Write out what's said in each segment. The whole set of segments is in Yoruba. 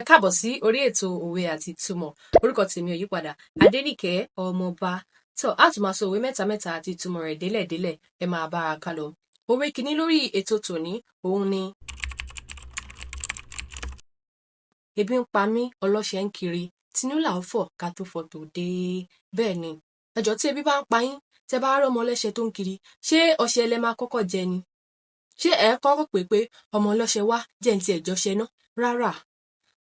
Káàbọ̀ sí orí ètò Òwe àti Ìtumọ̀. Orúkọ tèmi ò yípadà, Adéníkẹ́ Ọmọọba. Tó a tún máa sọ òwe mẹ́ta mẹ́ta àti ìtumọ̀ rẹ̀ délẹ̀délẹ̀. Ẹ máa bá a ká lọ. Òwe kìíní lórí ètò tòní òun ni: Ebi ń pa mí, ọlọ́ṣẹ́ ń kiri, tinú là ó fọ̀ ká tó fọ̀ tòde. Bẹ́ẹ̀ ni, ẹ jọ̀ọ́, tí ebi bá ń pa yín, tẹ́ bá rọ́mọ ọlọ́ṣẹ́ tó ń kiri, ṣé ọṣẹ lẹ máa kọ́kọ́ jẹ ni? Ṣé ẹ kọ́kọ́ pè pé ọmọ ọlọ́ṣẹ́, wá jẹ́ n tiẹ̀ jọṣẹ ná? Rárá.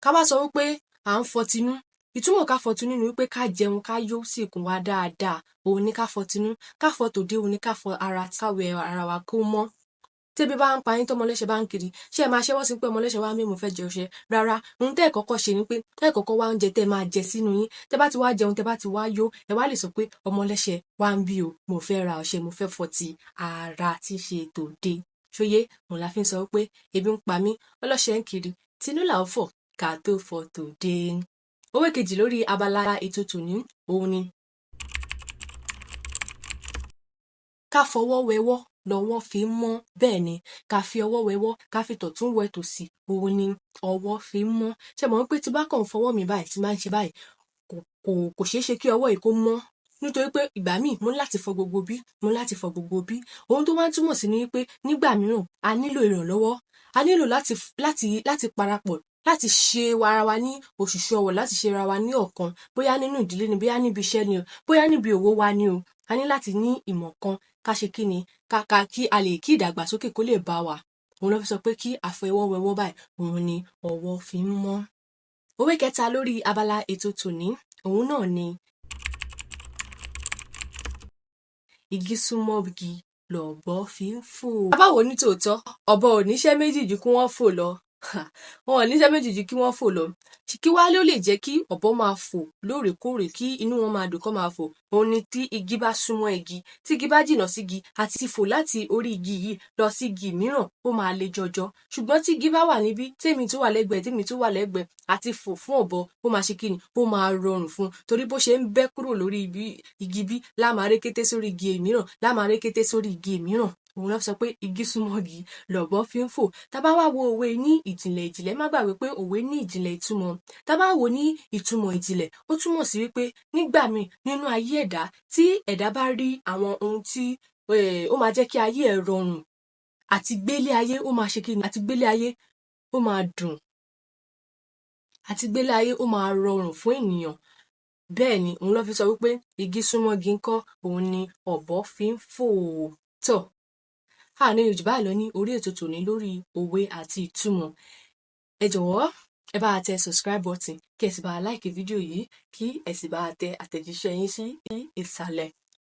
Ká wá sọ wípé à ń fọ tinú. Ìtumọ̀ ká fọ tinú ni wípé ká jẹun, ká yó sí ikùn wa dáadáa. Òun ni ká fọ tinú. Ká fọ tòde, òun ni ká fọ ara, ká wẹ ara wa kó mọ́. Tébi bá ń pa yín, tọ́mọ ọlọ́ṣẹ́ bá ń kiri, ṣé ẹ máa ṣẹ́wọ́ sí pé ọmọ ọlọ́ṣẹ́ wá mí, mo fẹ́ jẹ ọṣẹ? Rárá. Ohun tẹ́ ẹ kọ́kọ́ ṣe ni pé tẹ́ ẹ kọ́kọ́ wá oúnjẹ tẹ́ ẹ máa jẹ sínú yín. Tẹ́ bá ti wá jẹun, tẹ́ bá ti wá yó, ẹ wá lè sọ pé ọmọ ọlọ́ṣẹ́ wá ń bí o, mo fẹ́ ra ọṣẹ, mo fẹ́ fọ ti ara tí í ṣe tòde. Ṣóyé? Òun la fi ń sọ pé ebi ń pa mí, ọlọ́ṣẹ́ ń kiri, tinú là ó fọ̀ ká tó fọ tòde. Òwe kejì lórí abala ètò tòní òun ni: ká fọwọ́ wẹwọ́ lọwọ́ fi ń mọ́. Bẹ́ẹ̀ ni, ká fi ọwọ́ wẹwọ́, ká fi tọ̀tún wẹ tòsì, òun ni ọwọ́ fi ń mọ́. Ṣé ẹ mọ̀ wípé tí bá kàn fọwọ́ mi báyìí, tí bá ń ṣe báyìí, kò ṣeé ṣe kí ọwọ́ yìí kó mọ́, nítorí pé ìgbà míì mo ní láti fọ gbogbo bí, mo ní láti fọ gbogbo bí. Ohun tó wá ń túmọ̀ sí ni wípé nígbà mìíràn a nílò ìrànlọ́wọ́, a nílò láti parapọ̀, láti ṣe ara wa ní òṣùṣù ọwọ̀, láti ṣe ara wa ní ọ̀kan. Bóyá nínú ìdílé ni, bóyá níbi iṣẹ́ ni o, bóyá níbi òwò wa ni o, a ní láti ní ìmọ̀ kan, ká ṣe kí ni, ká ká kí a lè kí ìdàgbàsókè kó lè bá wa. Òun ló fi sọ pé kí àfọwọ́ wẹwọ́ báyìí, òun ni ọwọ́ fi ń mọ́. Òwe kẹta lórí abala ètò tòní òun náà ni: Igi súnmọ́ igi lọ̀bọ fi ń fò. Tá bá wò ó ní tòótọ́, ọ̀bọ ò níṣẹ́ méjì ju kí wọ́n fò lọ. Wọn ò níṣẹ́ méjì ju kí wọ́n fò lọ. Kí wá ló lè jẹ́ kí ọ̀bọ máa fò lóòrèkóòrè, kí inú wọn máa dùn kán máa fò? Òun ni tí igi bá súnmọ́ igi. Tí igi bá jìnnà sígi, àti fò láti orí igi yìí lọ sí igi mìíràn, ó máa le jọjọ. Ṣùgbọ́n tí igi bá wà níbí, témi tó wà lẹ́gbẹ̀ẹ́, témi tó wà lẹ́gbẹ̀ẹ́, àti fò fún ọ̀bọ, ó máa ṣe kíni? Ó máa rọrùn fún un. Torí bó ṣe ń bẹ́ kúrò lórí igi bí, lá máa rékété sórí igi mìíràn, lá máa rékété sórí igi mìíràn. Òun ló fi sọ pé igi súnmọ́ igi lọ̀bọ fi ń fò. Tá bá wá wo òwe ní ìjìnlẹ̀ ìjìnlẹ̀, má gbàgbé pé òwe ní ìjìnlẹ̀ ìtumọ̀. Tá bá wò ó ní ìtumọ̀ ìjìnlẹ̀, ó túmọ̀ sí wípé nígbà míì nínú ayé ẹ̀dá, tí ẹ̀dá bá rí àwọn ohun tí ó máa jẹ́ kí ayé ẹ̀ rọrùn àti gbélé ayé, ó máa ṣe kíni? Àti gbélé ayé, ó máa dùn. Àti gbélé ayé, ó máa rọrùn fún ènìyàn. Bẹ́ẹ̀ ni, òun ló fi sọ wípé igi súnmọ́ igi ńkọ́, òun ni ọ̀bọ fi ń fò. Tọ̀, a ní jù báyìí lọ ní orí ètò tòní lórí òwe àti ìtumọ̀. Ẹ jọ̀wọ́, ẹ bá wa tẹ subscribe button, kí ẹ sì bá wa like fídíò yìí, kí ẹ sì bá wa tẹ àtẹ̀jíṣẹ́ yín sí ìsàlẹ̀.